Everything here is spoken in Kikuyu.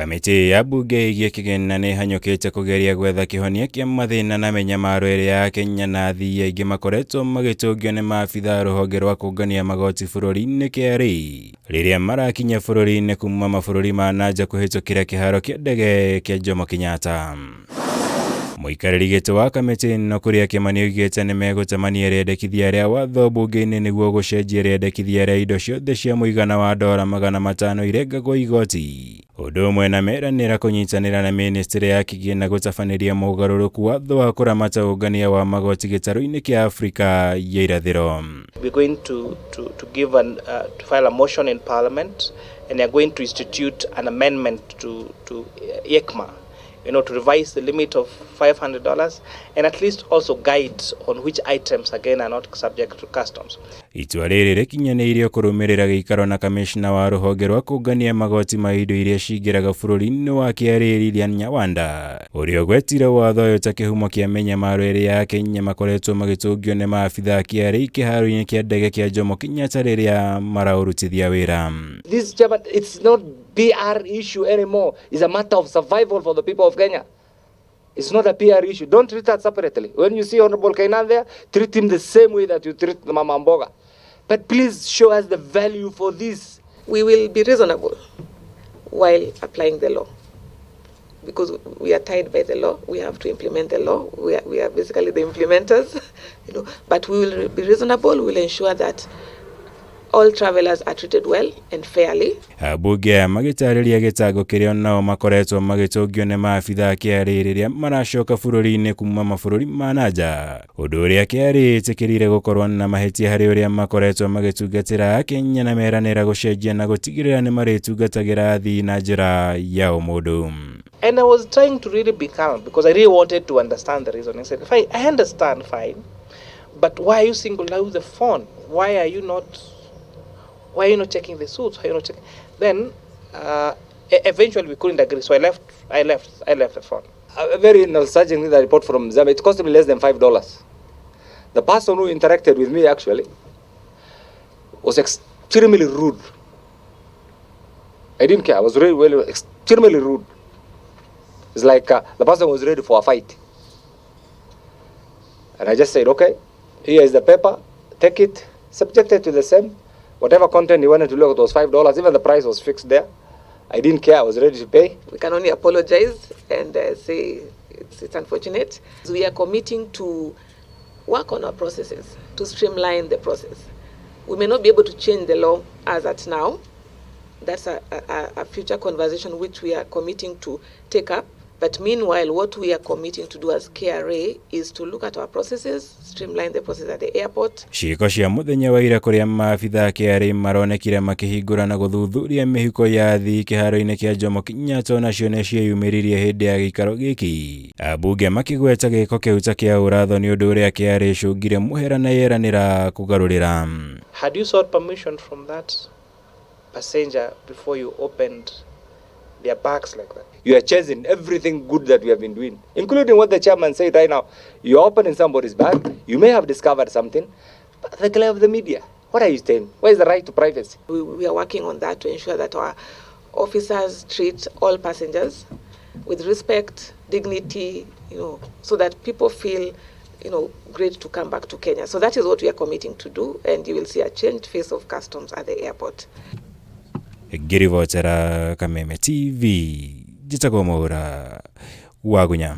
Kamĩtĩ ya mbunge ĩgiĩ kĩgĩna nĩ ĩhanyũkĩte kũgeria gwetha kĩhonia kĩa mathĩna na mĩnyamaro ĩrĩa Akenya na athii aingĩ makoretwo magĩtũngio nĩ maabitha a rũhonge rwa kũngania magoti bũrũri-inĩ KRA rĩrĩa marakinya bũrũri-inĩ kuma mabũrũri ma nanja kũhĩtũkĩra kĩharo kĩa ndege kĩa Jomo Kenyatta. Mũikarĩri gĩtĩ wa kamĩtĩ ĩno Kuria Kĩmani oigĩte nĩ megũtemania rĩendekithia rĩa watho mbunge-inĩ nĩguo gũcenjia rĩendekithia rĩa indo ciothe cia mũigana wa dora 500 irengagwo igoti. Ũndũ ũmwe na meranĩra kũnyitanĩra na mĩnĩstĩrĩ ya kĩgĩna gũtabanĩria mũgarũrũku watho wa kũramata ũngania wa magoti gĩtarũ-inĩ kĩa Afrika ya irathĩro. We're going to give an, to file a motion in Parliament, and they are going to institute an amendment to ECMA, to revise the limit of $500 and at least also guide on which items again are not subject to customs. Itua rĩrĩ rĩkinyanĩirio kũrũmĩrĩra gĩikaro na kamishna wa rũhonge rwa kũngania magoti ma indo iria cingĩraga bũrũri-inĩ wa KRA Lilian Nyawanda ũrĩa ũgwetire watho ũyũ ta kĩhumo kĩa mĩnyamaro ĩrĩa Akenya makoretwo magĩtũngio nĩ maabitha a KRA kĩharo-inĩ kĩa ndege kĩa Jomo Kenyatta rĩrĩa maraũrutithia wĩra. This chairman, it's not PR issue anymore. It's a matter of survival for the people of Kenya. It's not a PR issue. Don't treat that separately. When you see Honorable Kainan there, treat him the same way that you treat the Mama Mboga. But please show us the value for this. We will be reasonable while applying the law, because we are tied by the law. We have to implement the law. We are basically the implementers. But we will be reasonable. We will ensure that all travelers are treated well and fairly. Ambunge aya magĩtarĩria gĩtango kĩrĩa nao makoretwo magĩtũngio nĩ maabitha a KRA rĩrĩa maracoka bũrũri-inĩ kuma mabũrũri ma nanja, ũndũ ũrĩa KRA ĩtĩkĩrire gũkorwo na mahĩtia harĩ ũrĩa makoretwo magĩtungatĩra Akenya na meranĩra gũcenjia na gũtigĩrĩra nĩ marĩtungatagĩra athii na njĩra ya ũmũndũ. And I was trying to really be calm because I really wanted to understand the reason. I said, "Fine, I understand, fine, but why are you single out the phone? Why are you not? Why are you not checking the suits? Why are you not checking?" Then eventually we couldn't agree, so I left. I left. I left the phone. A very nostalgic thing that I report from Zambia, it cost me less than $5. The person who interacted with me actually was extremely rude. I didn't care. I was really, really extremely rude. It's like the person was ready for a fight. And I just said, "Okay, here is the paper, take it," subjected to the same. Whatever content you wanted to look at was $5. Even the price was fixed there. I didn't care. I was ready to pay. We can only apologize and say it's unfortunate. We are committing to work on our processes, to streamline the process. We may not be able to change the law as at now. That's a future conversation which we are committing to take up. But meanwhile, what we are committing to do as KRA is to look at our processes, streamline the process at the airport. Ciĩko cia mũthenya wa ira kũrĩa maabitha a KRA maronekire makĩhingũra na gũthuthuria mĩhuko ya athii kĩharo-inĩ kĩa Jomo Kenyatta onacio nĩ cieyumĩririe hĩndĩ ya gĩikaro gĩkĩ, ambunge makĩgweta gĩko kĩu ta kĩa ũratho nĩ ũndũ ũrĩa KRA ĩcũngire mũhera na yeranĩra kũgarũrĩra. Had you sought permission from that passenger before you opened their bags like that? You are chasing everything good that we have been doing, including what the chairman said right now. You're opening somebody's bag, you may have discovered something, but the glare of the media. What are you saying? Where is the right to privacy? We are working on that to ensure that our officers treat all passengers with respect, dignity, so that people feel great to come back to Kenya. So that is what we are committing to do, and you will see a changed face of customs at the airport. Ngĩribotera Kameme TV, njĩtagwo Mwaura Wagunya.